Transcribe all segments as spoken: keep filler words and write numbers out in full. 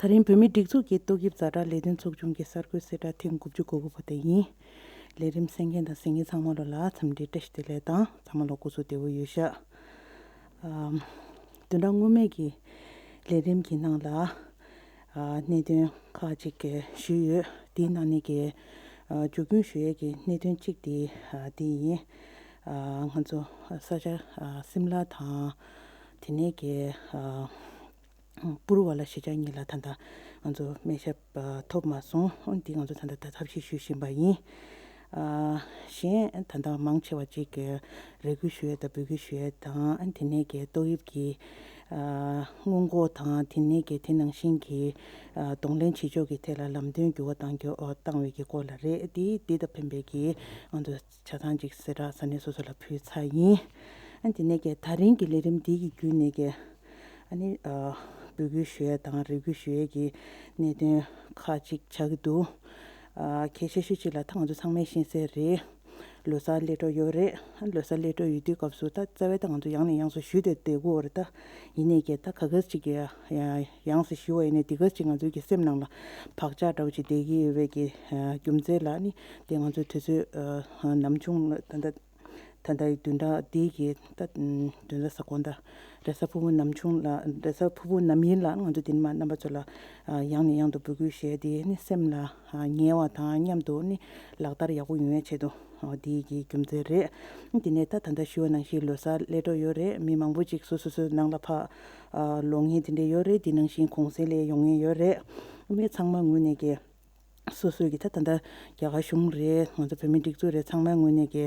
ད་རིང་བོད་མིའི་སྒྲིག་འཛུགས་ཀྱི་ཏོག་དབྱིབས་ཛ་དྲག་ལས་དོན་ཚོགས་ཆུང་གི་གསར་འགོད་གསལ་བསྒྲགས་ཐེངས་དགུ་བཅུ་གོ་དགུ་པ་དེ་ཡིན། ལས་རིམ་གསན་མཁན་དང་གསན་མཁན་ཚང་མ་ལོ་ལ་འཚམས་འདྲི་བཀྲ་ཤིས་བདེ་ལེགས་དང་ཚང་མ་ལོ་སྐུ་གཟུགས་བདེ་པོ་ཡོད་ཤག་ཨམ། བདུན་ཕྲག་སྔོན་མའི་གི་ལས་རིམ་གྱི་ནང་ལ་ཨ་གནད་དོན་ཁག་ཅིག་གི་ཞུས་ཡོད། དེའི་ནང་ནས་ཀྱི་ཨ་མཇུག་སྐྱོང་ཞུ་ཡས་ཀྱི་གནད་དོན་གཅིག་དེ་ཨ་དེ་ཡིན། ཨ་ང་ཚོ་ས་ཆ་ཨ་སིམ་ལ་དང་དེ་ནས་ཀྱི་ཨ་པུ་རུ་ཝ་ལ་གཞིས་ཆགས་གཉིས་ལ་ད་ལྟ་ང་ཚོ་སྨན་ཞབས་ཨ་ཐོབ་མ་སོང་། འོན་ཏེ་ང་ཚོ་ད་ལྟ་ད་ཐབས་ཤེས་ཞུ་བཞིན་པ་ཡིན། ཨ་གཞན་ད་ལྟ་མང་ཆེ་བ་ཅིག་གི་རེ་སྐུལ་ཞུ་ཡས་དང་འབོད་སྐུལ་ཞུ་ཡས་དང་དེ་ནས་ཀྱི་ཏོག་དབྱིབས་ཀྱི་ཨ་སྔོན་འགོག་དང་དེ་ནས་ཀྱི་དེ་ནང་བཞིན་གྱི་ཨ་གདོང་ལེན་བྱེད་ཕྱོགས་ཀྱི་ཐད་ལ་ལམ་སྟོན་འགྱུར་བ་གཏང་རྒྱུ་ཨ་བཏང་བའི་གི་སྐོར་ལ་རེད། དེ་དེ་དང་ཕན་པའི་གི་ང་ཚོ་ཆ་ཚང་ཅིག་གསལ་བསྒྲགས་ས་གནས་སོ་སོ་ལ་ཕུལ་ཚར་ཡིན། ཨ་དེ་ནས་ཀྱི་ད་རིང་གི་ལས་རིམ་འདི་གི་བརྒྱུད་ནས་ཀྱི་ཨ་ནི་ཨ་འབོད་སྐུལ་ཞུ་ཡས་དང་རེ་སྐུལ་ཞུ་ཡས་ཀྱི་གནད་དོན་ཁག་ཅིག་ཆགས་ཀྱི་འདུག་ཨ་གལ་ཆེ་ཤོས་ཅིག་ལ་ད་ང་ཚོ་ཚང་མས་ཤེས་གསལ་རེད། ལོ་གསར་སླེབས་འགྲོ་ཡོད་རེད། ལོ་གསར་སླེབས་འགྲོ་ཡོད་དུས་སྐབས་སུ་ད་རྩ་བའི་ད་ང་ཚོ་ཡང་ནས་ཡང་སུ་ཞུས་ཏེ་བསྡད་དགོས་རེད། ད་ཡིན་ནའི་ཀྱི་ད་ག་ག་ཅིག་གི་ཡང་སུ་ཞུ་བ་ཡིན་ནའི་དེ་ག་ཅིག་ང་ཚོའི་གི་སེམས་ནང་ལ་བག་ཆགས་འདྲ་བོ་ཅིག་བསྡད་ཀྱི་ཡོད་པའི་གི་རྒྱུ་མཚན་ལ་ནི་དེ་ང་ཚོའི་དུས་ཚོད་ནམ་བྱུང་ད་ལྟ་ད་ལྟའི་བདུན་ཕྲག་འདི་གི་ད་བདུན་ཕྲག་གཟའ་འཁོར་ད་རེས་གཟའ་ཕུར་བུ་ནམ་བྱུང་ལ་རེས་གཟའ་ཕུར་བུ་ནམ་ཡིན་ལ་ང་ཚོ་དེ་ནས་མར་རྣམ་པ་ཚོ་ལ་ཡང་ནས་ཡང་དུ་འབོད་སྐུལ་ཞུ་ཡས་དེ་ནི་སེམས་ལ་ཉེ་བ་དང་མཉམ་དུ་ནི་ལག་བསྟར་ཡག་པོ་ཡོང་བའི་ཆེད་དུ་འདི་གི་རྒྱུ་མཚན་རེད། དེ་ནས་ད་ད་ལྟ་ཞུ་བ་ནང་བཞིན་ལོ་གསར་སླེབས་འགྲོ་ཡོད་རེད། མི་མང་པོ་ཅིག་སོ་སོ་སོའི་ནང་ལ་ཕར་ལོག་མཁན་དེ་འདྲ་ཡོད་རེད། དེ་ནང་བཞིན་གུང་སེང་སླེབས་ཡོང་མཁན་ཡོད་རེད། མི་ཚང་མ་ངོས་ནས་ཀྱི་སོ་སོའི་གི་ད་ད་ལྟ་རྒྱ་གར་གཞུང་རེད། ང་ཚོ་བོད་མི་སྒྲིག་འཛུགས་རེད། ཚང་མའི་ངོས་ནས་ཀྱི་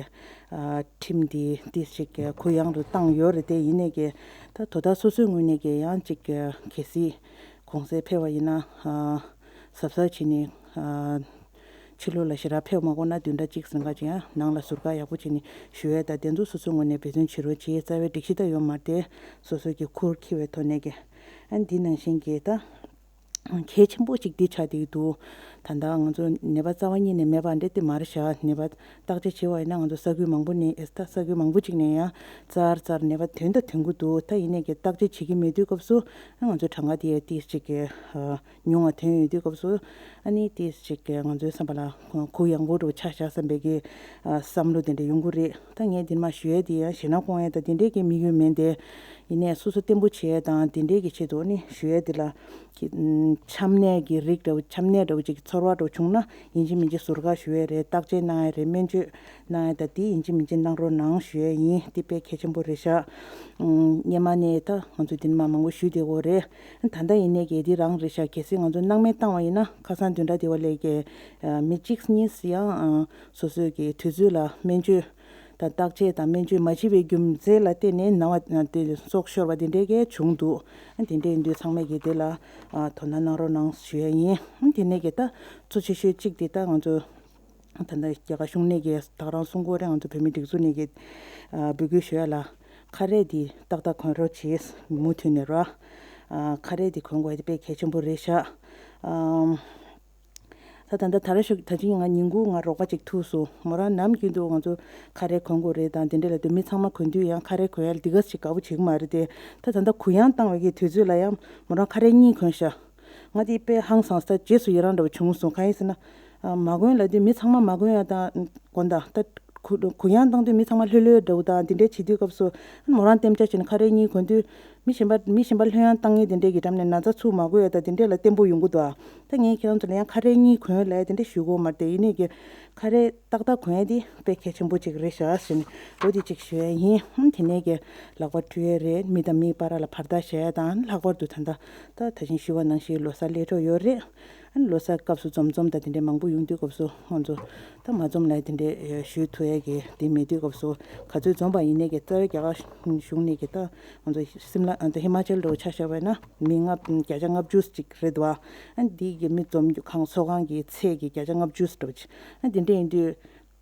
ཨ་ཁྲིམས་འདི་ཏིས་ཅིག་གི་གུ་ཡངས་རུ་བཏང་ཡོད་རེད། དེ་ཡིན་ནའི་ཀྱི་ད་དོ་བདག་སོ་སོའི་ངོས་ནས་ཀྱི་ཡང་ཅིག་གི་གལ་སྲིད་གུང་སེང་ཕེབས་པ་ཡིན་ན་ཨ་གཟབ་གཟབ་བྱས་ནས་ཨ་ཕྱི་ལོགས་ལ་ཞེ་དྲག་ཕེབས་མ་དགོས་ན་བདུན་ཕྲག་གཅིག་ཟིན་ག་ཅིག་ཡང་ནང་ལ་ཟུར་བཀག་ཡག་པོ་བྱས་ནས་བཞུགས་ཡས་ད་དེ་ཚོ་སོ་སོའི་ངོས་ནས་འབད་བརྩོན་བྱེད་རོགས་བྱེད། རྩ་བའི་སྒྲིག་གཞི་ད་ཡོད་མ་རེད་དེ། སོ་སོའི་གི་ཁུར་འཁྱེར་བའི་ཐོག་ནས་ཀྱི་ཨ་འདི་ནང་བཞིན་གྱི་ད། གལ་ཆེན་པོ་གཅིག་འདི་ཆགས་བསྡད་ཀྱི་འདུག་ད་ལྟ་ང་ཚོ་ནད་པ་རྩ་བ་ཉིད་ནས་མེད་པ་འདྲ་དེ་མ་རེད་ཤག་ནད་པ་བརྟག་དཔྱད་བྱས་པ་ཡིན་ན་ང་ཚོ་ས་ཁུལ་མང་པོ་ནས་ཨེ་ད་ས་ཁུལ་མང་པོ་ཅིག་ནས་ཡང་ཙར་ཙར་ནད་པ་ཐོན་དང་ཐོན་གྱི་འདུག་ད་ཡིན་ནའི་ཀྱི་བརྟག་དཔྱད་བྱེད་ཀྱི་མེད་དུས་སྐབས་སུ་ང་ཚོ་གྲངས་ཀ་དེ་ཏིས་ཅིག་གི་ཉུང་བ་ཐོན་ཡོད་དུས་སྐབས་སུ་ཨ་ནི་ཏིས་ཅིག་གི་ང་ཚོའི་བསམ་པ་ལ་གུ་ཡངས་པོ་འདྲ་བོ་ཆགས་བཞག་བསམ་པའི་གི་བསམ་བློ་དེ་འདྲ་ཡོང་གི་རེད། ད་ངས་འདི་མ་ཞུ་ཡས་དེ་ཡང་ཞེད་སྣང་སྐོང་ཡས་ད་དེ་འདྲའི་གི་དམིགས་ཡུལ་མེད་དེ། ཡིན་ནའི་སོ་སོ་བརྟན་པོ་བྱེད་ཡས་དང་དེ་འདྲའི་གི་ཆེད་དུ་ནི་ཞུ་ཡས་དེ་ལ། ཆམ་ནད་ཀྱི་རིགས་འདྲ་བོ་ཆམ་ནད་འདྲ་བོ་ཅིག་གི་ཚོར་བ་འདྲ་བོ་བྱུང་ན་ཡིན་གཅིག་མིན་གཅིག་ཟུར་བཀག་ཞུ་ཡས་རེད། བརྟག་དཔྱད་གནང་ཡས་རེད། སྨན་བཅོས་གནང་ཡས་ད་དེ་ཡིན་གཅིག་མིན་གཅིག་གནང་རོགས་གནང་ཞུ་ཡས་ཡིན། དེ་དཔེ་གལ་ཆེན་པོ་རེད་ཤག་སྔོན་མ་ནས་ད་ང་ཚོ་དེ་ནས་མ་མང་པོ་ཞུས་བསྡད་ཡོད་རེད། ད་ལྟ་ཡིན་ནའི་གལ་ཏེ་རང་རེད་ཤག་གལ་སྲིད་ང་ཚོ་སྣང་མེད་བཏང་བ་ཡིན་ན་ཁ་སང་བདུན་ཕྲག་དེ་བ་ལས་ཀྱི་མི་གཅིག་གཉིས་ཡང་སོ་སོའི་གི་དུས་ཚོད་ལ་སྨན་བཅོས་དང་བརྟག་དཔྱད་དང་སྨན་བཅོས་མ་བྱས་པའི་རྒྱུ་མཚན་ལ་བརྟེན་ནས་ན་བ་དེ་སྲོག་ཤོར་བ་དེ་འདྲའི་གས་བྱུང་འདུག་དེ་འདྲ་ཡིན་དུས་ཚང་མས་ཀྱི་དེ་ལ་དོ་སྣང་གནང་རོགས་གནང་ཞུ་ཡ་ཡིན། དེ་ནས་ཀྱི་ད་གཙོ་ཆེ་ཤོས་གཅིག་དེ་ད་ང་ཚོ་ད་ལྟ་རྒྱ་གར་གཞུང་ནས་ཀྱི་ད་རང་གསུང་གི་ཡོད་རེད། ང་ཚོ་བོད་མི་སྒྲིག་འཛུགས་ནས་ཀྱི་འབོད་སྐུལ་ཞུ་ཡ་ལ་ཁ་རས་དེ་ཏག་ཏག་གོན་རོགས་བྱེད། མུ་མཐུད་ནས་ར་ཁ་རས་དེ་གོན་དགོས་ཡ་དེ་དཔེ་གལ་ཆེན་པོ་རེད་ཤག་ད་ད་ལྟ་ད་ར་ཤུག་ད་ཅིང་ང་ཉིན་གུང་ང་རོགས་པ་ཅིག་ཐུག་སོང་། མོ་རང་ནམ་རྒྱུན་དུ་ང་ཚོ་ཁ་རས་གོན་དགོས་རེད་དང་དེ་འདྲ་ལབ་དུས་མི་ཚང་མ་གོན་དུས་ཡང་ཁ་རས་གོན་ཡ་འདི་ག་ཞིག་དགའ་པོ་བྱེད་ཀྱི་མ་རེད་དེ། ད་ད་ལྟ་གུ་ཡངས་བཏང་བའི་གི་དུས་ཚོད་ལ་ཡང་མོ་རང་ཁ་རས་གཉིས་གོན་ཤག་ང་དེ་དཔེ་ཧང་སངས་ས་རྗེས་སུ་ཡི་རང་འདྲ་བོ་བྱུང་སོང་། གང་ཡིན་ཟེར་ན་མ་གོན་ལབ་དུས་མི་ཚང་མ་མ་གོན་ཡ་དང་གོན་དང་ད་གུ་གུ་ཡངས་བཏང་དུས་མི་ཚང་མ་ལྷོད་ལྷོད་འདྲ་བོ་དང་དེ་འདྲ་བྱེད་དུས་སྐབས་སུ་མོ་རང་ལྟེམ་ཆ་བྱས་ནས་ཁ་རས་གཉིས་གོན་དུས། མི་གཞན་པ་མི་གཞན་པ་ལྷོད་ཡངས་བཏང་ངེས་དེ་འདྲས་ཀྱི་འགྲམ་ནས་ན་ཚ་ཚུགས་མ་དགོས་ཡ་ད་དེ་འདྲས་ལ་བརྟན་པོ་ཡོང་གི་འདུག་ཨ་ད་ངས་ཁྱེད་རང་ཚོ་ལ་ཡང་ཁ་རས་གཉིས་གོན་ལབ་ཡ་དེ་འདྲས་ཞུ་གི་ཡོད་མ་རེད་དེ། ཡིན་ནའི་གི་ཁ་རས་ཏག་ཏག་གོན་ཡ་དེ་དཔེ་གལ་ཆེན་པོ་ཅིག་རེད་ཤག་ཟེར་ནས་འོ་དེ་ཅིག་ཞུ་ཡ་ཡིན། ཧུམ་དེ་ནས་གི་ལག་པ་བཀྲུ་ཡ་རེད། མི་དང་མིའི་བར་ལ་བར་ཐག་བཞག་ཡ་དང་ལྷག་པར་དུ་ད་ལྟ་ད་ད་གིན་ཞུ་བ་ནང་བཞིན་ལོ་གསར་སླེབས་འགྲོ་ཡོད་རེད། ཨ་ནི་ལོ་གསར་སྐབས་སུ་འཛོམས་འཛོམས་དང་དེ་འདྲས་མང་པོ་ཡོང་དུས་སྐབས་སུ་ང་ཚོ་ད་མ་འཛོམས་ལ་དེ་འདྲས་ཞུ་ཐུབ་ཡས་ཀྱི་དེ་མེད་དུས་སྐབས་སུ་ག་ཚོད་འཛོམས་པ་ཡིན་ནའི་གི་རྩ་བའི་རྒྱ་གར་གཞུང་ནས་གི་ད་ང་ཚོ་སིམ་ལ་ཨ་ད་ཧི་མ་ཅལ་འདྲ་བོ་ཆ་བཞག་པ་ཡིན་ན་མི་ལྔ་བརྒྱ་ཆ་ལྔ་བཅུ་ཅིག་རེད་འདུག་ཨ་ནི་འདི་གི་མི་འཛོམས་རྒྱུ་ཁང་ཚོགས་ཁང་གི་ཚད་ཀྱི་བརྒྱ་ཆ་ལྔ་བཅུ་འདྲ་བོ་ཅིག་ཨ་ནི་དེ་འདྲས་ཡིན་དུས།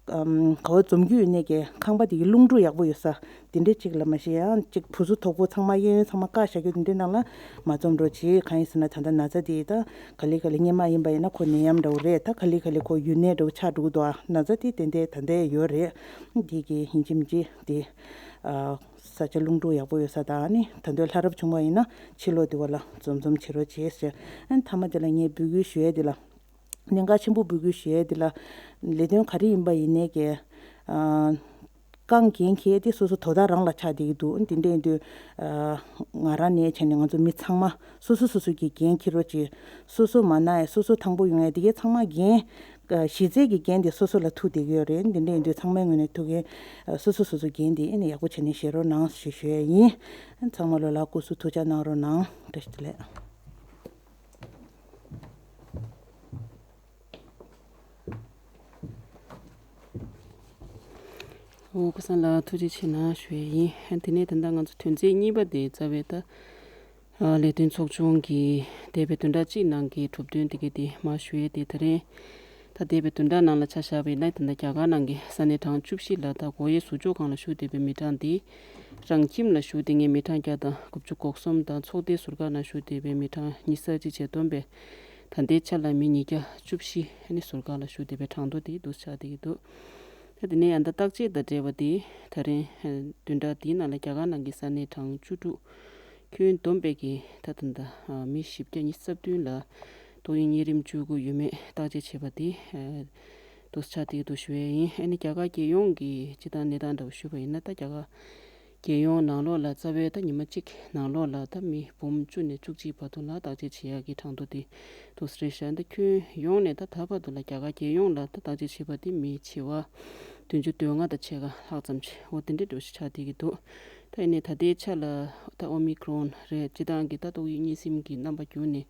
ཨམ། ག་བ་འཛོམས་རྒྱུ་ཡོད་ནས་ཀྱི་ཁང་པ་དེ་གི་རླུང་འཕྲུལ་ཡག་པོ་ཡོད་ས་དེ་འདྲ་ཅིག་ལ་མ་གཞི་ཡང་ཅིག་བུ་གཟུགས་དོག་པོ་ཚང་མ་གཡས་གཡོན་ཚང་མ་བཀག་བཞག་རྒྱུ་དེ་འདྲའི་ནང་ལ་མ་འཛོམས་རོགས་གྱིས། གང་ཡིན་ཟེར་ན་ད་ལྟ་ན་ཚ་དེ་ད་ག་ལེ་ག་ལེ་སྔོན་མ་ཡིན་པ་ཡིན་ན་ཁོ་ནད་ཡམས་འདྲ་བོ་རེད། ད་ག་ལེ་ག་ལེ་ཁོ་ཡུན་ནད་འདྲ་བོ་ཆགས་འགྲོ་གི་འདུག་ཨ། ན་ཚ་དེ་ཏན་ཏན་ད་ལྟ་ཡོད་རེད། དེ་གི་ཡིན་གཅིག་མིན་གཅིག་དེ། ཨ། ས་ཆ་རླུང་འཕྲུལ་ཡག་པོ་ཡོད་ས་དང་ཨ་ནི་ད་དུང་ལྷ་རབ་བྱུང་བ་ཡིན་ན་ཕྱི་ལོགས་དེ་བ་ལ་འཛོམས་འཛོམས་བྱེད་རོགས་བྱེད་ཟེར། ཨ་ནི་མཐའ་མ་དེ་ལ་ངས་འབོད་སྐུལ་ཞུ་ཡས་དེ་ལ། གནད་འགག་ཆེན་པོ་འབོད་སྐུལ་ཞུ་ཡས་དེ་ལ། ལས་དོན་ག་རེ་ཡིན་པ་ཡིན་ནའི་ཀྱི། ཨ། རྐང་འགན་འཁྱེར་ཏེ་སོ་སོ་དོ་བདག་རང་ལ་ཆགས་བསྡད་ཀྱི་འདུག་དེ་འདྲ་ཡིན་དུས། ཨ། ང་རང་ནས་བྱས་ནས་ང་ཚོ་མི་ཚང་མ་སོ་སོ་སོ་སོ་གི་འགན་འཁྱེར་རོགས་གྱིས། སོ་སོ་མ་ན་ཡས་སོ་སོ་ཐང་པོ་ཡོང་ཡས་དེ་གའི་ཚང་མ་འགན། གཞི་རྩའི་གི་འགན་དེ་སོ་སོ་ལ་ཐུག་བསྡད་ཀྱི་ཡོད་རེད། འདི་འདྲ་ཡིན་དུས་ཚང་མའི་ངོས་ནས་ཐུགས་འགན་སོ་སོ་སོ་སོ་འགན་དེ་ཨེ་ནས་ཡག་པོ་བྱས་ནས་བཞེས་རོགས་གནང་ཞེས་ཞུ་ཡས་ཡིན། ཚང་མ་ལོ་ལ་སྐུ་གཟུགས་ཐུགས་ཅག་གནང་རོགས་གནང་། བཀྲ་ཤིས་བདེ་ལེགས། འོ་སྐལ་བཟང་ལགས་ཐུགས་རྗེ་ཆེ་གནང་ཞུ་ཡས་ཡིན། དེ་ནས་ད་ལྟ་ང་ཚོ་དོན་ཚན་གཉིས་པ་དེ་རྩ་བའི་ད། ཨ། ལས་དོན་ཚོགས་ཆུང་གི་འདས་པའི་བདུན་ཕྲག་གཅིག་ནང་གི་གྲུབ་དོན་དེ་གའི་དེ་མར་ཞུ་ཡས་དེ་ད་རེས། ད་འདས་པའི་བདུན་ཕྲག་ནང་ལ་ཆ་བཞག་པ་ཡིན་ན་ད་ལྟ་རྒྱ་གར་ནང་གི་ས་གནས་གྲངས་བཅུ་བཞི་ལ་ད་སྒོ་དབྱེ་ཟུར་འཇོག་ཁང་ལ་བཞུགས་བསྡད་པའི་མི་གྲངས་དེ། རང་ཁྱིམ་ལ་བཞུགས་བསྡད་མཁན་མི་གྲངས་བརྒྱ་དང་དགུ་བཅུ་གོ་གསུམ་དང་ཚོགས་སྡེ་ཟུར་བཀག་ནང་བཞུགས་བསྡད་པའི་མི་གྲངས་ཉི་ཤུ་རྩ་གཅིག་བྱས་བསྡོམས་པས། ད་ལྟའི་ཆ་ལ་མི་ཉིས་བརྒྱ་བཅུ་བཞི་ནི་ཟུར་བཀག་ལ་བཞུགས་བསྡད་པའི་གྲངས་ཐོ་དེ་འདུག་ཆགས་བསྡད་ཀྱི་འདུག་ད་དེ་ནས་ཡང་ད་བརྟག་དཔྱད་དང་འབྲེལ་བ་དེ་ད་རིང་བདུན་ཕྲག་འདིའི་ནང་ལ་རྒྱ་གར་ནང་གི་ས་གནས་གྲངས་བཅུ་དྲུག་ཁྱོན་བསྡོམས་པས་ཀྱི་ད་ད་ལྟ་མི་བཞི་བརྒྱ་ཉི་ཤུ་རྩ་བདུན་ལ་ཏོག་དབྱིབས་གཉན་རིམས་བཅུ་དགུ་ཡོད་མེད་བརྟག་དཔྱད་བྱས་པ་དེ་འདུག་ཆགས་བསྡད་ཀྱི་འདུག་ཞུ་ཡས་ཡིན། ཨ་ནི་རྒྱ་གར་རྒྱལ་ཡོངས་ཀྱི་སྤྱི་བཏང་གནས་སྟངས་འདྲ་བོ་ཞུས་པ་ཡིན་ན་ད་རྒྱ་གར་རྒྱལ་ཡོངས་ནང་ལོགས་ལ་རྩ་བའི་ད་ཉི་མ་གཅིག་ནང་ལོགས་ལ་ད་མི་འབུམ་བཅུ་ནས་བཅུ་གཅིག་བར་དུ་ལ་བརྟག་དཔྱད་བྱེད་ཡག་གི་གྲངས་ཐོ་དེ་འདུག་སེ་རེད་ཤག་ད་ཁྱོན་ཡོངས་ནས་ད་ད་བར་དུ་ལ་རྒྱ་གར་རྒྱལ་ཡོངས་ལ་ད་བརྟག་དཔྱད་བྱས་པ་དེ་མི་བྱེ་བ་བདུན་ཅུ་དོན་ལྔ་དང་ཕྱེད་ཀ་ལྷག་ཙམ་ཅིག་འོ་དེ་འདྲའི་འདྲ་བོ་ཞིག་ཆགས་བསྡད་ཀྱི་འདུག་ད་ཡིན་ནའི་ད་ལྟའི་ཆ་ལ་ད་ཨོ་མི་ཀྲོན་རེད། སྤྱི་བཏང་གི་ད་ཏོག་དབྱིབས་གཉན་སྲིན་གྱི་རྣམ་པ་འགྱུར་ནས།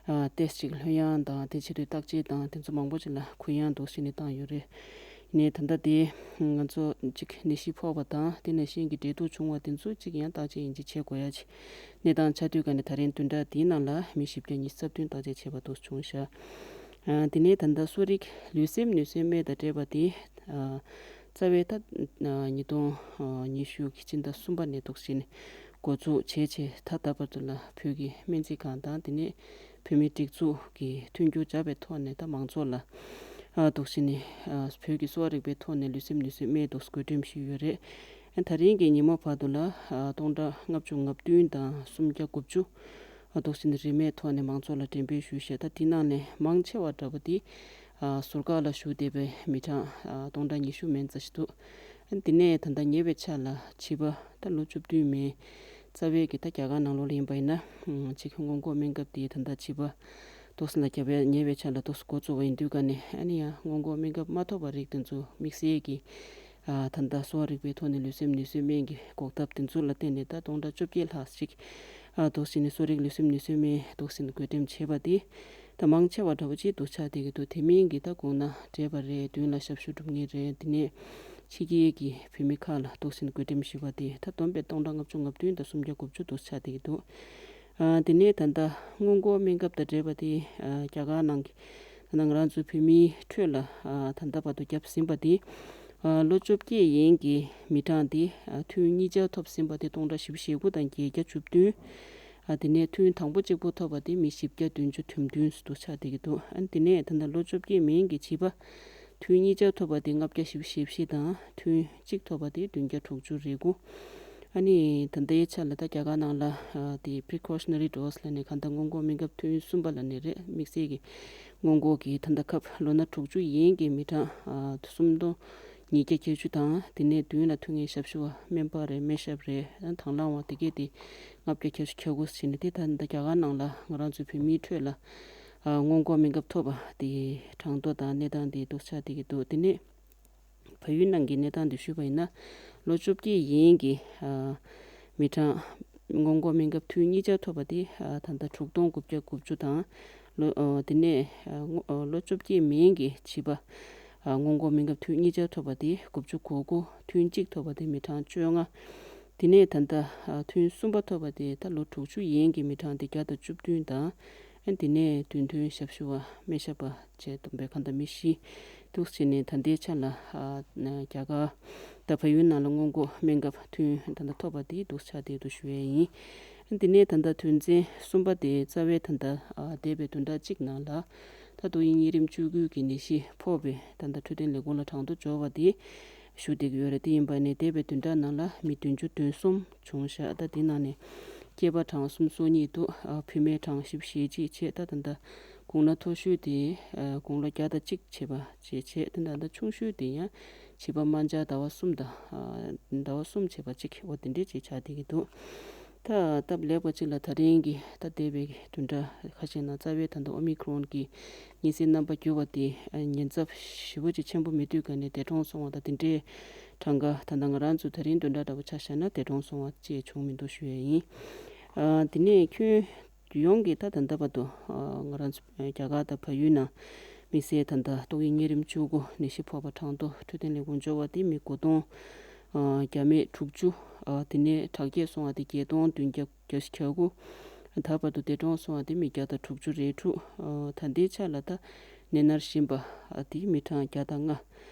ཨ། ཏེས་ཅིག་ལྷོད་ཡངས་དང་དེ་ཕྱི་དྲོའི་བརྟག་དཔྱད་དང་དེ་ཚོ་མང་པོ་ཅིག་ལ་གུ་ཡངས་འདུག་ཟེར་ནས་བཏང་ཡོད་རེད། ཡིན་ནའི་ད་ལྟ་དེ་ང་ཚོ་ཅིག་ནད་གཞི་ཕོག་པ་དང་དེ་ནང་བཞིན་གྱི་འབྲེལ་གཏུག་བྱུང་བ་དེ་ཚོ་ཅིག་ཡང་བརྟག་དཔྱད་ཡིན་གཅིག་བྱེད་དགོས་ཡ་ཅིག་གནས་སྟངས་ཆགས་དུས་ཀ་ནས་ད་རིང་བདུན་ཕྲག་འདིའི་ནང་ལ་མི་བཞི་བརྒྱ་ཉི་ཤུ་རྩ་བདུན་བརྟག་དཔྱད་བྱས་པ་འདུག་བྱུང་ཤག་ཨ། དེ་ནས་ད་ལྟ་གསོ་རིག་ལུས་སེམས་ནུས་སེམས་སྨན་དང་འབྲེལ་བ་དེ། ཨ། རྩ་བའི་ད་ཉིས་སྟོང་ཉི་ཤུ་གི་སྤྱི་ཟླ་གསུམ་པ་ནས་འདུག་སེ་ནས་འགོ་འཛུགས་བྱས་བྱས་ད་ལྟ་བར་དུ་ལ་བོད་ཀྱི་སྨན་རྩིས་ཁང་དང་དེ་ནས་བོད་མིའི་སྒྲིག་འཛུགས་ཀྱི་མཐུན་འགྱུར་བྱ་བའི་ཐོག་ནས་ད་མང་ཚོགས་ལ་འདུག་སེ་ནས་བོད་ཀྱི་གསོ་བ་རིག་པའི་ཐོག་ནས་ལུས་སེམས་ནུས་སེམས་སྨན་འདུག་སེ་བགོ་འགྲེམས་ཞུས་ཡོད་རེད། ད་རིང་གི་ཉིན་མོ་བར་དུ་ལ་སྟོང་ཕྲག་ལྔ་བཅུ་ང་བདུན་དང་སུམ་བརྒྱ་དགུ་བཅུ། འདུག་སེ་ནས་རིན་མེད་ཐོག་ནས་མང་ཚོགས་ལ་འགྲེམས་སྤེལ་ཞུས་ཤག་ད་དེ་ནང་ནས་མང་ཆེ་བ་འདྲ་པོ་དེ་ཟུར་བཀག་ལ་བཞུགས་བསྡད་པའི་མི་གྲངས་སྟོང་ཕྲག་ཉི་ཤུ་མན་ཙམ་ཞིག་འདུག་དེ་ནས་ད་ལྟ་ཉེ་བའི་ཆར་ལ་བྱིས་པ་ད་ལོ་བཅུ་བདུན་མན། རྩ་བའི་གི་ད་རྒྱ་གར་ནང་ལོགས་ལ་ཡིན་པ་ཡིན་ན་གཅིག་སྔོན་འགོག་སྨན་ཁབ་དེ་ད་ལྟ་བྱིས་པ་འདུག་སེ་ལ་བརྒྱབ་པའི་ཉེ་བའི་ཆར་ལ་འདུག་སེ་འགོ་བཙུགས་པ་ཡིན་དུས་ཀ་ནས་ཨ་ནི་ཡང་སྔོན་འགོག་སྨན་ཁབ་མ་ཐོབ་པ་རིགས་དེ་ཚོ་དམིགས་བསལ་གྱི་ད་ལྟ་གསོ་བ་རིག་པའི་ཐོག་ནས་ལུས་སེམས་ནུས་སེམས་སྨན་གྱི་འགོག་ཐབས་དེ་ཚོ་ལ་བརྟེན་ནས་ད་སྟོང་ཕྲག་བཅོ་བརྒྱད་ལྷག་ཅིག་འདུག་སེ་ནས་གསོ་རིག་ལུས་སེམས་ནུས་སེམས་སྨན་འདུག་སེ་ནས་བགོ་འགྲེམས་བྱས་པ་དེ་ད་མང་ཆེ་བ་འདྲ་པོ་ཅིག་འདུག་ཆགས་བསྡད་ཀྱི་འདུག་དེ་མིན་གྱི་ད་དགོངས་ན་འབྲས་བ་རེད། མདུན་ལ་ཞབས་ཞུ་སྒྲུབ་མཁན་རེད། དེ་ནས་ཕྱི་རྒྱལ་གྱི་བོད་མི་ཁག་ལ་འདུག་སེ་ནས་བགོ་འགྲེམས་ཞུས་པ་དེ་ད་བསྡོམས་པས་སྟོང་ཕྲག་ལྔ་བཅུ་ང་བདུན་དང་སུམ་བརྒྱ་དགུ་བཅུ་འདུག་ཆགས་བསྡད་ཀྱི་འདུག་ཨ། དེ་ནས་ད་ལྟ་སྔོན་འགོག་སྨན་ཁབ་དང་འབྲེལ་བ་དེ་ཨ། རྒྱ་གར་ནང་གི་ད་ལྟ་ང་རང་ཚོའི་བོད་མིའི་ཁྲོད་ལ་ཨ། ད་ལྟ་བར་དུ་བརྒྱབ་ཟིན་པ་དེ་ཨ། ལོ་བཅོ་བརྒྱད་ཡན་གྱི་མི་གྲངས་དེ་ཨ། ཐུན་གཉིས་ཆར་ཐོབ་ཟིན་པ་དེ་སྟོང་ཕྲག་བཞི་བཅུ་ཞེ་དགུ་དང་བརྒྱད་བརྒྱ་བཅུ་བདུན། ཨ། དེ་ནས་ཐུན་དང་པོ་གཅིག་པོ་ཐོབ་པ་དེ་མི་བཞི་བརྒྱ་བདུན་ཅུ་དོན་བདུན་དུ་ཆགས་བསྡད་ཀྱི་འདུག་ཨ། དེ་ནས་ད་ལྟ་ལོ་བཅོ་བརྒྱད་མན་གྱི་བྱིས་པ་ཐུན་གཉིས་ཆར་ཐོབ་པ་དེ་ལྔ་བརྒྱ་བཞི་བཅུ་ཞེ་བཞི་དང་ཐུན་གཅིག་ཐོབ་པ་དེ་བདུན་བརྒྱ་དྲུག་ཅུ་རེ་དགུ། ཨ་ནི་ད་ལྟའི་ཆ་ལ་ད་རྒྱ་གར་ནང་ལ་ཨ། དེ་precautionary dose་ལབ་ནས་གང་ལྟར་སྔོན་འགོག་སྨན་ཁབ་ཐུན་གསུམ་པ་ལབ་ནས་རེད། དམིགས་བསལ་གྱི་སྔོན་འགོག་གི་ད་ལྟ་ཁབ་ལོ་ན་དྲུག་ཅུ་ཡན་གྱི་མི་གྲངས་ཨ། སུམ་སྟོང་ཉིས་བརྒྱ་བརྒྱད་ཅུ་དང་དེ་ནས་མདུན་ལ་ཐུག་མཁན་ཞབས་ཞུ་བ་སྨན་པ་རེད། སྨན་ཞབས་རེད། དང་བླངས་པ་དེ་གས་དེ་ལྔ་བརྒྱ་བརྒྱད་ཅུ་གྱ་དགུ་ཟེར་ནས་དེ་ད་ལྟ་རྒྱ་གར་ནང་ལ་ང་རང་ཚོའི་བོད་མིའི་ཁྲོད་ལ་ཨ། སྔོན་འགོག་སྨན་ཁབ་ཐོབ་པ་དེ་གྲངས་ཐོ་དང་གནས་སྟངས་དེ་འདུག་ཆགས་བསྡད་ཀྱི་འདུག་དེ་ནས་བལ་ཡུལ་ནང་གི་གནས་སྟངས་དེ་ཞུས་པ་ཡིན་ན་ལོ་བཅོ་བརྒྱད་ཡན་གྱི་ཨ། མི་གྲངས་སྔོན་འགོག་སྨན་ཁབ་ཐུན་གཉིས་ཆར་ཐོབ་པ་དེ་ཨ། ད་ལྟ་དྲུག་སྟོང་དགུ་བརྒྱ་དགུ་བཅུ་དང་ལོ་ཨ། དེ་ནས་ཨ། སྔོ་ཨ། ལོ་བཅོ་བརྒྱད་མན་གྱི་བྱིས་པ་ཨ། སྔོན་འགོག་སྨན་ཁབ་ཐུན་གཉིས་ཆར་ཐོབ་པ་དེ་དགུ་བཅུ་གོ་དགུ། ཐུན་གཅིག་ཐོབ་པ་དེ་མི་གྲངས་བཅོ་ལྔ། དེ་ནས་ད་ལྟ་ཨ། ཐུན་གསུམ་པ་ཐོབ་པ་དེ་ད་ལོ་དྲུག་ཅུ་ཡན་གྱི་མི་གྲངས་དེ་བརྒྱ་དང་བཅུ་བདུན་དང་། ཨ། དེ་ནས་མདུན་ཐོན་ཞབས་ཞུ་བ་སྨན་ཞབས་པ་བཅས་བསྡོམས་པས་གང་ལྟར་མི་བཞི། འདུག་བྱས་ནས་ད་ལྟའི་ཆ་ལ་ཨ་རྒྱ་གར་དང་བལ་ཡུལ་ནང་ལ་སྔོན་འགོག་སྨན་ཁབ་ཐུན་ད་ལྟ་ཐོབ་པ་དེ་འདུག་ཆགས་བསྡད་འདུག་ཞུ་ཡས་ཡིན། འདི་ནས་ད་ལྟ་དོན་ཚན་གསུམ་པ་དེ་རྩ་བའི་ད་ལྟ་ཨ་འདས་པའི་བདུན་ཕྲག་གཅིག་ནང་ལ་ད་ཏོག་དབྱིབས་གཉན་རིམས་བཅུ་དགུ་གི་ནད་གཞི་ཕོག་པའི་ད་ལྟ་འཕྲོད་བསྟེན་ལས་ཁུངས་ལ་གྲངས་ཐོ་འབྱོར་བ་དེ་ཞུ་བསྡད་ཀྱི་ཡོད་རེད། དེ་ཡིན་པ་ནས་འདས་པའི་བདུན་ཕྲག་ནང་ལ་མི་བདུན་ཅུ་དོན་གསུམ་བྱུང་ཤག་ད་དེ་ནང་ནས་སྐྱེས་པ་གྲངས་སུམ་ཅུ་སོ་གཉིས་འདུག་ཨ་བུད་མེད་གྲངས་བཞི་བཅུ་ཞེ་གཅིག་བྱས། ད་ད་ལྟ་དགུང་ལོ་མཐོ་ཤོས་དེ་ཨ་དགུང་ལོ་བརྒྱ་དང་གཅིག་བྱས་པ་བྱས་བྱས། ད་ད་ལྟ་ཆུང་ཤོས་དེ་ཡང་བྱིས་པ་དམར་འབྱར་ཟླ་བ་གསུམ་དང་ཨ་ཟླ་བ་གསུམ་བྱས་པ་གཅིག་འོ་དེ་འདྲས་ཅིག་ཆགས་བསྡད་ཀྱི་འདུག་ད་སྟབས་ལེགས་པ་ཅིག་ལ་ད་རིང་གི་ད་འདས་པའི་བདུན་ཕྲག་ཁ་ཤས་ནང་རྩ་བའི་ད་ལྟ་ཨོ་མི་ཁྲོན་གྱི་གཉན་སའི་རྣམ་པ་འགྱུར་བ་དེ་ཨ་ཉེན་ཚབས་ཞེ་པོ་ཅིག་ཆེན་པོ་མི་འདུག་ག་ནས་འདས་གྲོངས་སོང་བ་དང་དེ་འདྲའི་གྲངས་ཀ་ད་ལྟ་ང་རང་ཚོ་ད་རིང་བདུན་ཕྲག་འདྲ་པོ་ཆ་བཞག་ན་འདས་གྲོངས་སོང་བ་བཅས་བྱུང་མི་འདུག་ཞུ་ཡས་ཡིན། ཨ་དེ་ནས་ཁྱོན་ཡོངས་ཀྱི་ད་ད་ལྟ་བར་དུ་ཨ་ང་རང་ཚོ་རྒྱ་གར་དང་བལ་ཡུལ་ནང་དམིགས་བསལ་ད་ལྟ་ཏོག་དབྱིབས་གཉན་རིམས་བཅུ་དགུ་ནད་གཞི་ཕོག་པ་གྲངས་ཐོ་འཕྲོད་བསྟེན་ལས་ཁུངས་འབྱོར་བ་དེ་མི་དགུ་སྟོང་ཨ་བརྒྱ་མེད་དྲུག་ཅུ། ཨ་དེ་ནས་དྲག་སྐྱེད་སོང་བ་དེ་བརྒྱད་སྟོང་བདུན་བརྒྱ་གྱ་གྱ་དགུ། ད་བར་དུ་འདས་གྲོངས་སོང་བ་དེ་མི་བརྒྱ་དང་དྲུག་ཅུ་རེ་དྲུག་ཨ་ད་ལྟའི་ཆ་ལ་ད་ནད་མནར་བཞིན་པ་ཨ་དེ་མི་གྲངས་བརྒྱ་དང་ལྔ།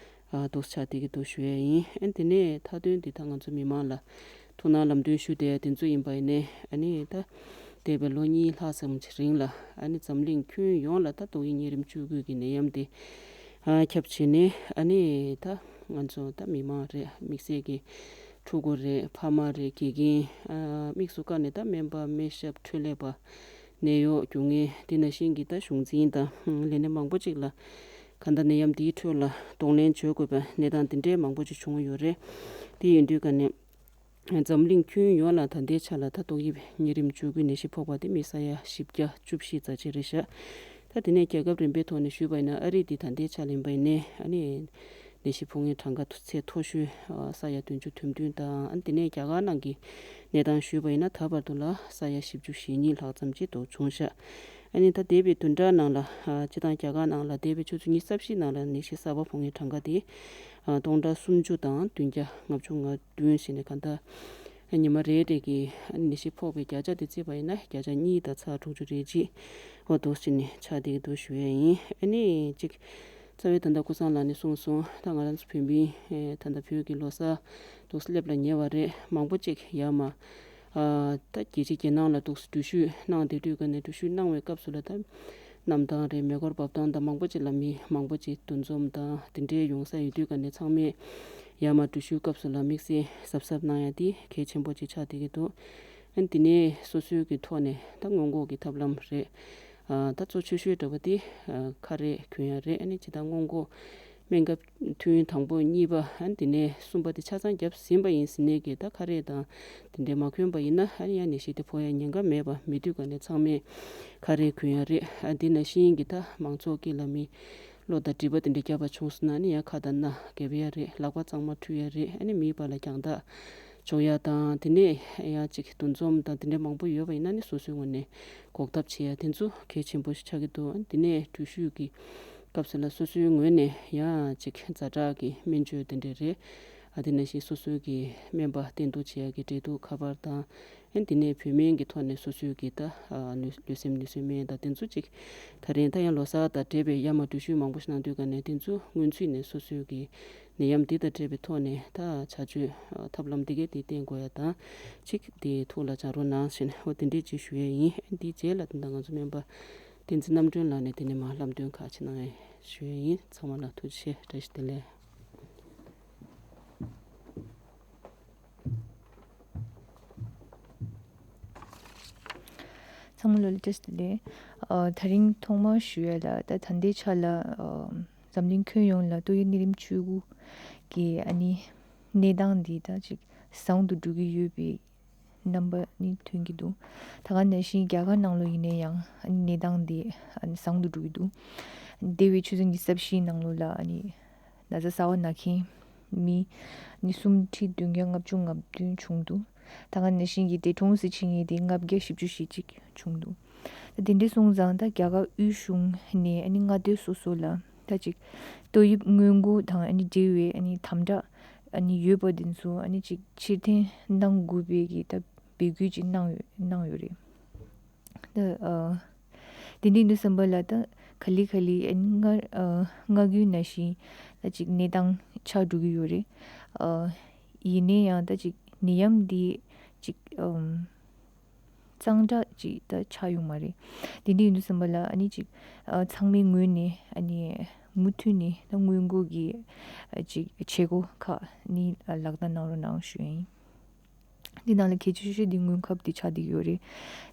ཨ་འདུག་ཆགས་བསྡད་ཀྱི་འདུག་ཞུ་ཡས་ཡིན། ཨ་དེ་ནས་མཐའ་དོན་འདི་ད་ང་ཚོ་མི་མང་ལ་ཐུགས་སྣང་ལམ་སྟོན་ཞུ་བསྡད་ཡ་དེ་ཚོ་ཡིན་པ་ཡིན་ནའི་ཨ་ནི་ད་འདས་པའི་ལོ་གཉིས་ལྷག་ཙམ་གྱི་རིང་ལ་ཨ་ནི་འཛམ་གླིང་ཁྱོན་ཡོངས་ལ་ད་ཏོག་དབྱིབས་གཉན་རིམས་བཅུ་དགུ་གི་ནད་ཡམས་དེ་ཨ་ཁྱབ་བྱས་ནས་ཨ་ནི་ད་ང་ཚོ་ད་མི་མང་རེད། དམིགས་བསལ་གྱི་ཕྲུ་གུ་རེད། ཕ་མ་རེད། དགེ་རྒན་ཨ་དམིགས་སུ་བཀར་ནས་ད་སྨན་པ་སྨན་ཞབས་འཕྲོད་ལས་པ་ནད་གཡོག་རྒྱུགས་མཁན་དེ་ནང་བཞིན་གྱི་ད་གཞུང་འཛིན་དང་ལས་སྣེ་མང་པོ་ཅིག་ལ་གང་ལྟར་ནད་ཡམས་འདིའི་ཁྲོད་ལ་གདོང་ལེན་བྱེད་དགོས་པའི་གནས་སྟངས་འདི་འདྲའི་མང་པོ་ཅིག་བྱུང་ཡོད་རེད། དེ་ཡིན་དུས་ཀ་ནས་འཛམ་གླིང་ཁྱོན་ཡོངས་ལ་ད་ལྟའི་ཆ་ལ་ད་ཏོག་དབྱིབས་གཉན་རིམས་བཅུ་དགུའི་ནད་གཞི་ཕོག་པ་དེ་མི་ས་ཡ་བཞི་བརྒྱ་བཅུ་བཞི་ཙམ་ཅིག་རེད་ཤག་ད་དེ་ནས་རྒྱལ་ཁབ་རིམ་པའི་ཐོག་ནས་ཞུས་པ་ཡིན་ན་ཨ་རི་འདི་ད་ལྟའི་ཆ་ལ་ཡིན་པ་ཡིན་ནའི་ཨ་ནི་ནད་གཞི་ཕོག་མཁན་གྲངས་ཀ་ཚད་མཐོ་ཤོས་ཨ་ས་ཡ་བདུན་ཅུ་དོན་བདུན་དང་། ཨ་ནི་དེ་ནས་རྒྱ་གར་ནང་གི་གནས་སྟངས་ཞུས་པ་ཡིན་ན་ད་བར་དུ་ལ་ས་ཡ་བཞི་བཅུ་ཞེ་གཉིས་ལྷག་ཙམ་ཅིག་འདུག་བྱུང་ཤག་ཨ་ནི་ད་འདས་པའི་བདུན་ཕྲག་ནང་ལ་ཨ་སྤྱི་བཏང་རྒྱ་གར་ནང་ལ་འདས་པའི་ཆུ་ཚོད་ཉི་ཤུ་རྩ་བཞི་ནང་ལ་ནད་གཞི་གསར་པ་ཕོག་མཁན་གྲངས་ཀ་དེ་ཨ་སྟོང་ཕྲག་སུམ་ཅུ་དང་བདུན་བརྒྱ་ལྔ་བཅུ་ང་བདུན་ཞེས་ནས་གང་ལྟར་ཉི་མ་རེ་རེ་གི་ནད་གཞི་ཕོག་པའི་བརྒྱ་ཆ་དེ་བརྩིས་པ་ཡིན་ན་བརྒྱ་ཆ་གཉིས་དང་ཚེག་དྲུག་ཅུ་རེ་གཅིག་འོ་འདུག་ཅིག་ནས་ཆགས་བསྡད་ཀྱི་འདུག་ཞུ་ཡས་ཡིན། ཨ་ནི་གཅིག་རྩ་བའི་ད་ལྟ་ཀུན་བཟང་ལགས་ནས་གསུངས་སོང་། ད་ང་རང་ཚོ་བོད་མི་ད་ལྟ་བོད་ཀྱི་ལོ་གསར་འདུག་སླེབས་ལ་ཉེ་བ་རེད། མང་པོ་ཅིག་ཡར་མར་ཨ་ད་རྒྱལ་སྤྱིའི་རྒྱལ་ནང་ལ་འདུག་འགྲུལ་བཞུད་གནང་བསྡད་དུས་ཀ་ནས་འགྲུལ་བཞུད་གནང་བའི་སྐབས་སུ་ལ་ད་གནམ་ཐང་རེད། མེ་འཁོར་འབབ་ཐང་དང་མང་པོ་ཅིག་ལ་མི་མང་པོ་ཅིག་འདུ་འཛོམས་དང་དེ་འདྲའི་ཡོང་ས་ཡོད་དུས་ཀ་ནས་ཚང་མས་ཡར་མར་འགྲུལ་བཞུད་སྐབས་སུ་ལ་དམིགས་བསལ་གཟབ་གཟབ་གནང་ཡ་དེ་གལ་ཆེན་པོ་ཅིག་ཆགས་བསྡད་ཀྱི་འདུག་ཨ་ནི་དེ་ནས་སོ་སོའི་གི་ཐོག་ནས་ད་སྔོན་འགོག་གི་ཐབས་ལམ་རེད། ཨ་ད་གཙོ་ཆེ་ཤོས་འདྲ་བོ་དེ་ཨ་ཁ་རས་གོན་ཡ་རེད། ཨ་ནི་ཇི་ལྟར་སྔོན་འགོག་སྨན་ཁབ་ཐུན་དང་པོ་གཉིས་པ་ཨ་ནི་དེ་ནས་གསུམ་པ་དེ་ཆ་ཚང་བརྒྱབ་ཟིན་པ་ཡིན་ཟེར་ནས་གི་ད་ཁ་རས་དང་དེ་འདྲས་མ་གོན་པ་ཡིན་ན་ཨ་ནི་ཡང་ནད་གཞི་དེ་ཕོག་ཡ་ཉེན་ཁ་མེད་པ་མི་འདུག་ག་ནས་ཚང་མས་ཁ་རས་གོན་ཡ་རེད། ཨ་དེ་ནང་བཞིན་གི་ད་མང་ཚོགས་དཀྱིལ་ལ་མི་གློ་དང་མགྲིན་པ་དེ་འདྲས་བརྒྱབ་པ་བྱུང་སོང་ན་ཨ་ནི་ཡང་ཁ་དང་སྣ་འགེབས་ཡ་རེད། ལག་པ་གཙང་མ་འཁྲུ་ཡ་རེད། ཨ་ནི་མིའི་བར་ལ་རྒྱང་ཐག་འཇོག་ཡ་དང་དེ་ནས་ཡང་ཅིག་འདུ་འཛོམས་དང་དེ་འདྲས་མང་པོ་ཡོད་པ་ཡིན་ན་ནི་སོ་སོའི་ངོས་ནས་འགོག་ཐབས་བྱེད་ཡ་དེ་ཚོ་གལ་ཆེན་པོ་ཞིག་ཆགས་ཀྱི་འདུག་དེ་ནས་འགྲུལ་བཞུད་ཀྱི་སྐབས་སུ་ལ་སོ་སོའི་ངོས་ནས་ཡང་ཅིག་ཛ་དྲག་གི་སྨན་བཅོས་དེ་འདྲས་རེད། ཨ་དེ་ནང་བཞིན་སོ་སོའི་གི་སྨན་པ་བསྟེན་གཏུག་བྱེད་ཡ་གི་འབྲེལ་གཏུག་ཁ་པར་དང་། ཨ་དེ་ནས་བོད་སྨན་གྱི་ཐོག་ནས་སོ་སོའི་གི་ད་ཨ་ལུས་ལུས་སེམས་ནུས་གསོའི་སྨན་དང་དེ་ཚོ་ཅིག་ད་རིང་ད་ཡང་ལོ་གསར་དང་འབྲེལ་བའི་ཡར་མར་འགྲུལ་བཞུད་མང་པོ་ཞིག་གནང་དུས་ག་ནས་དེ་ཚོ་སྔོན་ཚུད་ནས་སོ་སོའི་གི་ནད་ཡམས་འདི་དང་འབྲེལ་བའི་ཐོག་ནས་ད་བྱ་སྤྱོད་ཨ་ཐབས་ལམ་འདི་གས་འདི་བསྟེན་དགོས་ཡ་དང་། ཅིག་དེ་ཐུགས་ལ་བཅངས་རོགས་གནང་ཞེས་ནས་འོ་དེ་འདྲས་ཅིག་ཞུ་ཡས་ཡིན། འདིའི་རྗེས་ལ་དེ་འདྲ་ང་ཚོ་སྨན་པ་བསྟན་འཛིན་རྣམ་གྲོལ་ལགས་ནས་དེ་ནས་མར་ལམ་སྟོན་ཁག་ཅིག་གནང་ཡས་ཞུ་ཡས་ཡིན། ཚང་མ་ལ་ཐུགས་རྗེ་ཆེ། བཀྲ་ཤིས་བདེ་ལེགས། ཚང་མ་ལ་བཀྲ་ཤིས་བདེ་ལེགས། ཨ་དེ་རིང་ཐོག་མར་ཞུ་ཡ་ལ་ད་ད་ལྟའི་ཆ་ལ་ཨ་འཛམ་གླིང་ཁྱོན་ཡོངས་ལ་ཏོག་དབྱིབས་གཉན་རིམས་བཅུ་དགུ་གི་ཨ་ནི་གནས་སྟངས་འདི་ད་ཅིག་བཟང་དུ་འགྲོ་གི་ཡོད་པའི་རྣམ་པ་ནི་ཐོན་གྱི་འདུག་ད་ག་ནང་བཞིན་རྒྱ་གར་ནང་ལོགས་ཡིན་ན་ཡང་ཨ་ནི་གནས་སྟངས་འདི་ཨ་ནི་བཟང་དུ་འགྲོ་གི་འདུག་འདས་པའི་ཆུ་ཚོད་ཉི་ཤུ་རྩ་བཞིའི་ནང་ལོགས་ལ་ཨ་ནི་ན་ཚ་གསར་པ་ན་མཁན་མི་ཨ་ནི་སུམ་ཁྲི་བདུན་བརྒྱ་ལྔ་བཅུ་ང་བདུན་བྱུང་འདུག་ད་ག་ནང་བཞིན་གྱི་འདས་གྲོངས་སུ་ཕྱིན་མཁན་དེ་ལྔ་བརྒྱ་བཞི་བཅུ་ཞེ་གཅིག་བྱུང་འདུག་ད་དེ་འདྲ་སོང་ཙང་ད་རྒྱ་གར་དབུས་གཞུང་ནས་ཨ་ནི་མངའ་སྡེ་སོ་སོ་ལ་ད་ཅིག་ཏོག་དབྱིབས་སྔོན་འགོག་དང་ཨ་ནི་འབྲེལ་བའི་ཨ་ནི་དམ་དྲག་ཨ་ནི་ཡོད་པ་དེ་ཚོ་ཨ་ནི་ཅིག་ཕྱིར་འཐེན་གནང་དགོས་པའི་གི་ད་འབོད་སྐུལ་ཅིག་གནང་ཡོད་གནང་ཡོད་རེད། ད་ཨ་དེ་འདྲ་ཡིན་དུས་ཙམ་པ་ལ་ད་ ག་ལེ་ག་ལེ་ཨ་ནི་སྔར་ཨ་སྔར་རྒྱུན་ནང་བཞིན་ད་ཅིག་གནས་སྟངས་ཆགས་འགྲོ་གི་ཡོད་རེད། ཨ་ཡིན་ན་ཡང་ད་ཅིག་ནད་ཡམས་འདི་ཅིག་ཨམ། གཙང་སྦྲ་ཅིག་ད་ཆགས་ཡོང་མ་རེད། དེ་འདྲ་ཡིན་དུས་ཙམ་པ་ལ་ཨ་ནི་ཅིག་ཨ་ཚང་མའི་ངོས་ནས་ཨ་ནི་མུ་མཐུད་ནས་ད་སྔོན་འགོག་གི་ཨ་ཅིག་བྱེད་སྒོ་ཁག་ནི་ཨ་ལག་བསྟར་གནང་རོགས་གནང་ཞུ་ཡིན། འདི་ནང་ལ་གལ་ཆེ་ཤོས་འདི་སྔོན་ཁབ་འདི་ཆགས་བསྡད་ཡོད་རེད།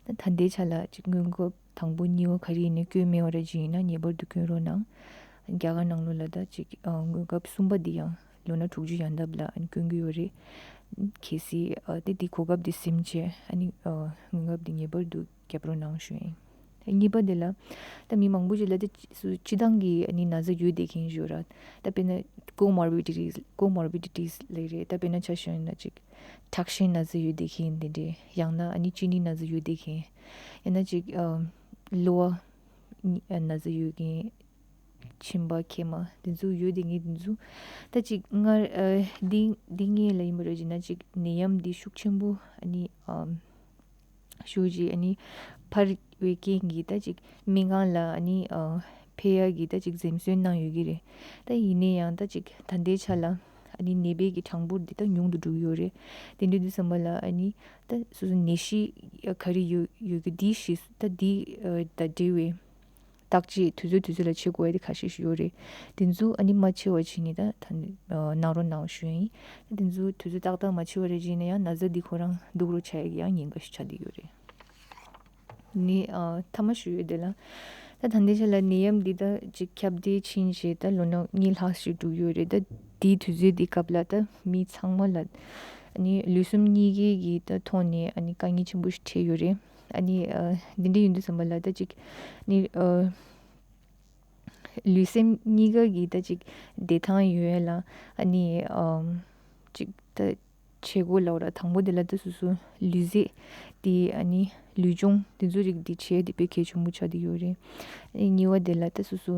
ད་ད་ལྟའི་ཆ་ལ་ཅིག་སྔོན་ཁབ་དང་པོ་གཉིས་པ་ག་རེ་ཡིན་ནའི་སྐྱོན་མེད་པ་རེད་ཅིག་ཡིན་ན་ངེས་པར་དུ་སྐྱོན་རོགས་གནང་། རྒྱ་གར་ནང་ལོགས་ལ་ད་ཅིག་ཨ་སྔོན་ཁབ་གསུམ་པ་འདི་ཡང་ལོ་ན་དྲུག་ཅུ་ཡན་འདབ་ལ་ཨ་ནི་སྐྱོན་གྱི་ཡོད་རེད། གལ་སྲིད་ཨ་དེ་དེ་གོ་སྐབས་དེ་ཟིན་བྱས་ཨ་ནི་ཨ་སྔོན་ཁབ་དེ་ངེས་པར་དུ་བརྒྱབ་རོགས་གནང་ཞུ་ཡིན། གཉིས་པ་དེ་ལ་ད་མི་མང་པོ་ཞིག་ལ་ད་སྤྱི་སྤྱི་བཏང་གི་ཨ་ནི་ན་ཚ་ཡོད་བསྡད་མཁན་ཞིག་ཡོད་ར། ད་དཔེར་ན་ཀོ་མོར་བི་ཌི་ཊི་སི་ཀོ་མོར་བི་ཌི་ཊི་སི་ལབ་རེད། ད་དཔེར་ན་ཆ་བཞག་ན་ཅིག་ཁྲག་ཤེད་ན་ཚ་ཡོད་བསྡད་མཁན་དེ་འདྲས། ཡང་ན་ཨ་ནི་གཅིན་སྙི་ན་ཚ་ཡོད་བསྡད་མཁན། ཡང་ན་ཅིག་ཨ་གློ་བ་ན་ཚ་ཡོད་མཁན། མཆིན་པ་མཁལ་མ་དེ་ཚོ་ཡོད་དེ་ངས་དེ་ཚོ་ད་ཅིག་སྔར་ཨ་འདི་འདི་སྔོན་ལ་ཡིན་པ་རེད་ཅེ་ན་ཅིག་ནད་ཡམས་འདི་ཤུགས་ཆེན་པོ་ཨ་ནི་ཨམ་ཤུགས་ཀྱིས་ཨ་ནི་འཕར་བའི་རྐྱེན་གྱིས་ད་ཅིག་སྨན་ཁང་ལ་ཨ་ནི་ཨ་ཕེབས་ཡག་གི་ད་ཅིག་འཛེམ་ཟོན་གནང་ཡོད་ཀྱི་རེད། ད་ཡིན་ན་ཡང་ད་ཅིག་ད་ལྟའི་ཆ་ལ་ཨ་ནི་ནད་པའི་གི་གྲངས་འབོར་འདི་ད་ཉུང་དུ་འགྲོ་གི་ཡོད་རེད། དེ་འདྲ་དུས་ཙམ་པ་ལ་ཨ་ནི་ད་སོ་སོ་ནད་གཞི་ག་རེ་ཡོད་ཡོད་ཀྱི་འདི་ཞིག་ད་འདི་ཨ་ད་འབྲེལ་བའི་བརྟག་དཔྱད་དུས་ཚོད་དུས་ཚོད་ལ་བྱེད་དགོས་ཡ་དེ་ཁ་ཤས་ཤིག་ཡོད་རེད། དེ་ཚོ་ཨ་ནི་མ་བྱེད་པ་བྱས་ནས་ད་ད་ནི་ཨ་གནང་རོགས་གནང་ཞུ་ཡིན། ད་དེ་ཚོ་དུས་ཚོད་ཏག་ཏག་མ་བྱེད་པ་རེད་བྱས་ན་ཡང་ན་ཚ་འདི་ཁོ་རང་སྡུག་རུ་ཆགས་ཡ་གི་ཡང་ཉེན་ཁ་ཞིག་ཆགས་བསྡད་ཡོད་རེད། ནི་ཨ་མཐའ་མ་ཞུ་ཡོད་དེ་ལ། ད་ད་ལྟའི་ཆ་ལ་ནད་ཡམས་འདི་ད་ཅིག་ཁྱབ་གདལ་ཕྱིན་རྗེས་ད་ལོ་ན་གཉིས་ལྷག་ཞིག་འགྲོ་གི་ཡོད་རེད། ད་དེའི་དུས་ཚོད་འདི་སྐབས་ལ་ད་མི་ཚང་མ་ལ་ཨ་ནི་ལུས་སེམས་གཉིས་ཀའི་གི་ད་ཐོག་ནས་ཨ་ནི་དཀའ་ངལ་ཆེན་པོ་ཞིག་འཕྲད་ཡོད་རེད། ཨ་ནི་ཨ་འདི་འདྲ་ཡིན་དུས་ཙམ་པ་ལ་ད་ཅིག་ནི་ཨ་ལུས་སེམས་གཉིས་ཀ་གི་ད་ཅིག་བདེ་ཐང་ཡོད་ཡ་ལ་ཨ་ནི་ཨམ་ཅིག་ད་བྱེད་སྒོ་ལབ་ར་དང་པོ་དེ་ལ་ད་སོ་སོ་ལུས་རྩལ་དེ་ཨ་ནི་ལུས་སྦྱོང་དེ་ཚོ་རིགས་དེ་བྱེད་དེ་དཔེ་གལ་ཆེན་པོ་ཆགས་བསྡད་ཡོད་རེད། ཨ་ནི་གཉིས་པ་དེ་ལ་ད་སོ་སོ་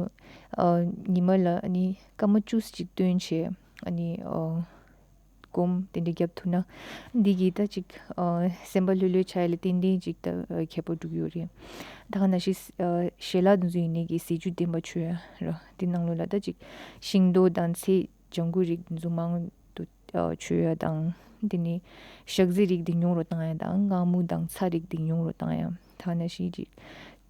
ཨ་ཉི་མ་ལ་ཨ་ནི་སྐར་མ་བཅུ་ཙམ་ཅིག་བཏོན་བྱས་ཨ་ནི་ཨ་སྒོམ་དེ་འདྲ་བརྒྱབ་ཐུབ་ན་འདི་གིས་ད་ཅིག་ཨ་སེམས་པ་ལྷོད་ལྷོད་ཆགས་ཡ་ལ་ཏན་ཏན་ཅིག་ད་ཨ་ཁྱད་པར་འགྲོ་གི་ཡོད་རེད། ད་ག་ནང་བཞིན་ཨ་ཞལ་ལག་དེ་ཚོ་ཡིན་ནའི་གི་ཟས་བཅུད་ལྡན་པ་མཆོད་ཡ་ར། དེ་ནང་ལོགས་ལ་ད་ཅིག་ཤིང་ཏོག་དང་ཚལ་ལྗང་གུ་རིགས་དེ་ཚོ་མང་དུ་ཨ་མཆོད་ཡ་དང་། དེ་ནས་ཞག་རྫི་རིགས་དེ་ཉུང་རུ་བཏང་ཡ་དང་། མངར་མོ་དང་ཚྭ་རིགས་དེ་ཉུང་རུ་བཏང་ཡ། ད་ག་ནང་བཞིན་ཅིག་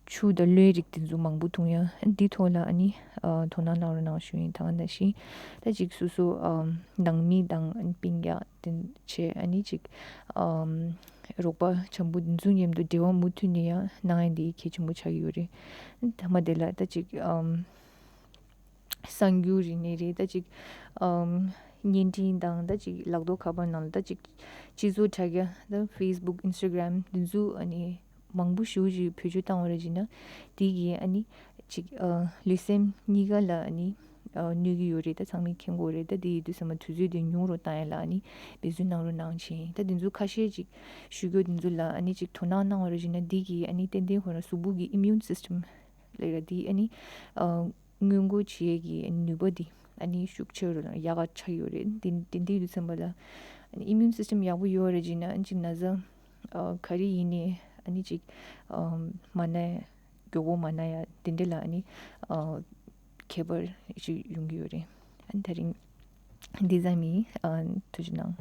ཆུ་དང་ལོའི་རིགས་དེ་ཚོ་མང་པོ་འཐུང་ཡ། འདི་ཐོག་ལ་ཨ་ནི་ཨ་དོ་སྣང་གནང་རོགས་གནང་ཞུ་ཡིན། ད་ག་ནང་བཞིན་ད་ཅིག་སོ་སོ་ཨ་ནང་མི་དང་ཨ་ནི་སྤུན་ཀྱག་དེ་བྱས་ཨ་ནི་ཅིག་ཨམ་རོགས་པ་འཆམ་པོ་དེ་ཚོ་མཉམ་དུ་འབྲེལ་བ་མུ་མཐུད་ནས་ཡང་གནང་ཡ་འདི་གལ་ཆེན་པོ་ཆགས་ཀྱི་ཡོད་རེད། མཐའ་མ་དེ་ལ་ད་ཅིག་ཨམ་གསར་འགྱུར་རིག་གནས་རེད། ད་ཅིག་ཨམ་བརྙན་འཕྲིན་དང་ད་ཅིག་ལག་ཐོག་ཁ་པར་ནང་ལ་ད་ཅིག་སྤྱི་ཚོགས་དྲ་རྒྱ་ད་ཕེ་སི་བུག་ཨིན་སི་ཊ་གྷི་རམ་འདི་ཚོ་ཨ་ནི་མང་པོ་ཞེ་པོ་ཅིག་བེད་སྤྱོད་བཏང་བ་རེད་བྱས་ན་དེ་གིས་ཨ་ནི་ཅིག་ཨ་ལུས་སེམས་གཉིས་ཀ་ལ་ཨ་ནི་ཨ་གནོད་ཀྱི་ཡོད་རེད། ད་ཚང་མས་མཁྱེན་གྱི་ཡོད་རེད། ད་དེ་ཡིན་དུས་ཙམ་པ་དུས་ཚོད་དེ་ཉུང་རུ་བཏང་ཡ་ལ་ཨ་ནི་འབད་བརྩོན་གནང་རོགས་གནང་བྱས། ད་དེ་ཚོ་ཁ་ཤས་ཅིག་ཞུ་རྒྱུ་དེ་ཚོ་ལ་ཨ་ནི་ཅིག་དོ་སྣང་གནང་བ་རེད་བྱས་ན་དེ་གིས་ཨ་ནི་ཏན་ཏན་ཁོ་རང་གཟུགས་པོ་གི་ཨི་མིའུན་སི་སི་ཊེམ་ལབ་ཡ་དེ་ཨ་ནི་ཨ་སྔོན་འགོག་བྱེད་ཡས་ཀྱི་ནུས་པ་དེ་ཨ་ནི་ཤུགས་ཆེ་རུ་ཡག་ག་ཆགས་ཡོད་རེད། དེ་དེ་འདྲ་ཡིན་དུས་ཙམ་པ་ལ་ཨ་ནི་ཨི་མིའུན་སི་སི་ཊེམ་ཡག་པོ་ཡོད་རེད་བྱས་ན་ཨ་ནི་ཅིག་ན་ཚ་ཨ་ག་རེ་ཡིན་ནའི་ཨ་ནི་ཅིག་ཨ་མ་ན་ཡ་མགྱོགས་པོ་མ་ན་ཡ་དེ་འདྲ་ལ་ཨ་ནི་ཨ་ཁྱད་པར་ཞིག་ཡོང་གི་ཡོད་རེད། ཨ་ནི་ད་རིང་འདི་ཙམ་ཡིན། ཨ་ཐུགས་རྗེ་གནང་།